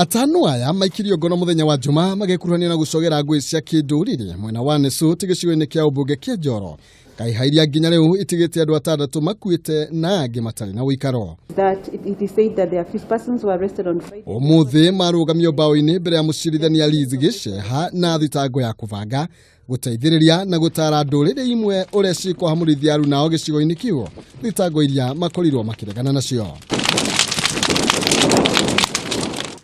Atano aya maikirio ngono muthenya wa Juma magekuruhania na gucogera ngui cia kinduriri mwena wa Nesut gĩcigo-inĩ kĩa ũmbunge kĩa Njoro. Kaiha iria nginya rĩu itigĩte andũ atandatũ makuĩte na angĩ matarĩ na ũikaro. That it is said that the accused persons were arrested on Friday. Ũmũthĩ marũgamio mbaũ-inĩ mbere ya mũcirithania Liz Gĩceha na thitango ya kũbanga gũteithĩrĩria na gũtara ndũrĩrĩ imwe ũrĩa cikũhamũrithia arunao gĩcigo-inĩ kĩu, thitango iria makorirwo makĩregana nacio.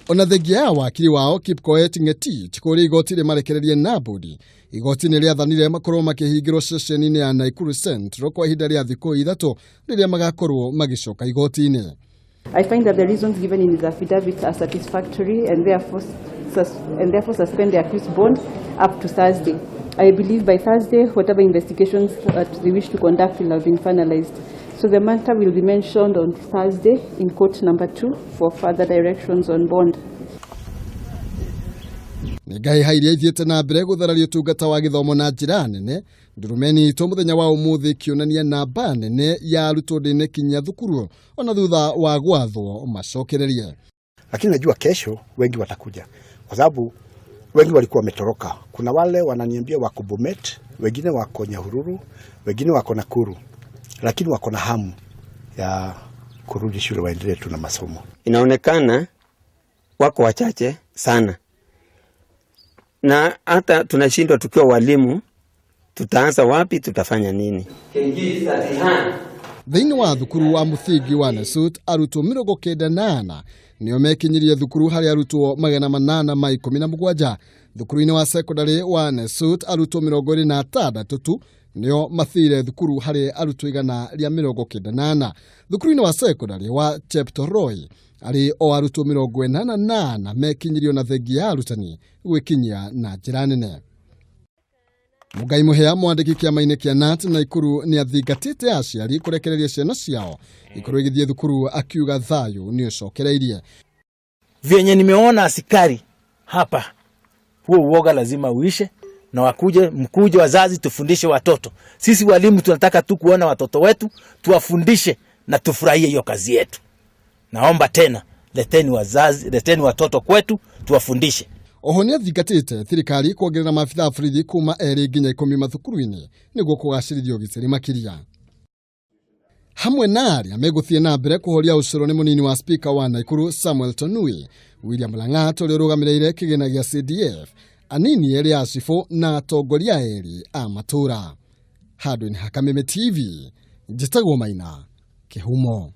Ona thengia ya wakiri wao Kipkoech Ngetich kũrĩa igoti rĩmarekererie na mbũndi, igoti nĩ rĩathanire makorwo makĩhingĩrwo ceceni-inĩ ya Nakuru Central kwa ihinda rĩa thikũ 3 rĩrĩa magakorwo magĩcoka igoti-inĩ. I find that the reasons given in his affidavit are satisfactory and therefore suspend the accused bond up to Thursday. I believe by Thursday, whatever investigations that they wish to conduct will have been finalized. So the matter will be mentioned on Thursday in court number 2 for further directions on bond. Nĩ ngahĩha iria ithiĩte na mbere gũthararia ũtungata wa gĩthomo na njĩra nene. Ndurumeni itũ mũthenya wa ũmũthĩ ĩkĩonania namba nene ya arutwo ndĩnekinyia thukuru ona thutha wa gwathwo macokererie. Lakini najua kesho wengi watakuja kwa sababu wengi walikuwa wametoroka. Kuna wale wananiambia wako Bomet, wengine wako Nyahururu, wengine wako Nakuru, lakini wako na hamu ya kurudi shule waendelee tu na masomo. Inaonekana wako wachache sana, na hata tunashindwa tukiwa walimu, tutaanza wapi, tutafanya nini? Thĩinĩ wa thukuru wa mũthingi wa Nesut arutwo 94 nĩo mekinyirie thukuru harĩ arutwo 817. Thukuru-inĩ wa sekondari wa Nesut arutwo 26 tu nĩo mathire thukuru harĩ arutwo 194. Thukuru-inĩ wa sekondari wa Cheptoroi arĩ o arutwo 84 mekinyirio na thengia ya arutani gwĩkinyia na njĩra nene. Mũngai Mũhĩa mwandĩki kĩama-inĩ kĩa KNUT Nakuru nĩ athingatĩte aciari kũrekereria ciana ciao ikorwo igĩthiĩ thukuru akiuga thayũ nĩ ũcokereirie. Vyenye nimeona askari hapa, huo uoga lazima uishe na wakuje, mkuje wazazi tufundishe watoto. Sisi walimu tunataka tu kuona watoto wetu tuwafundishe na tufurahie hiyo kazi yetu. Naomba tena, leteni wazazi, leteni watoto kwetu tuwafundishe. Oho nĩ athingatĩte thirikari kuongerera maabitha a borithi kuma 2 nginya 10 mathukuru-inĩ nĩguo kũgacĩrithia ũgitĩri makĩria. Hamwe na arĩa megũthiĩ na mbere kũhoria ũcũrũ nĩ mũnini wa spika wa Nakuru Samuel Tonui, William Lang'at ũrĩa ũrũgamĩrĩire kĩgĩna gĩa CDF, anini erĩ a cibũ na atongoria erĩ a matũũra. Handũ-inĩ ha Kameme TV, njĩtagwo Maina Kĩhumo.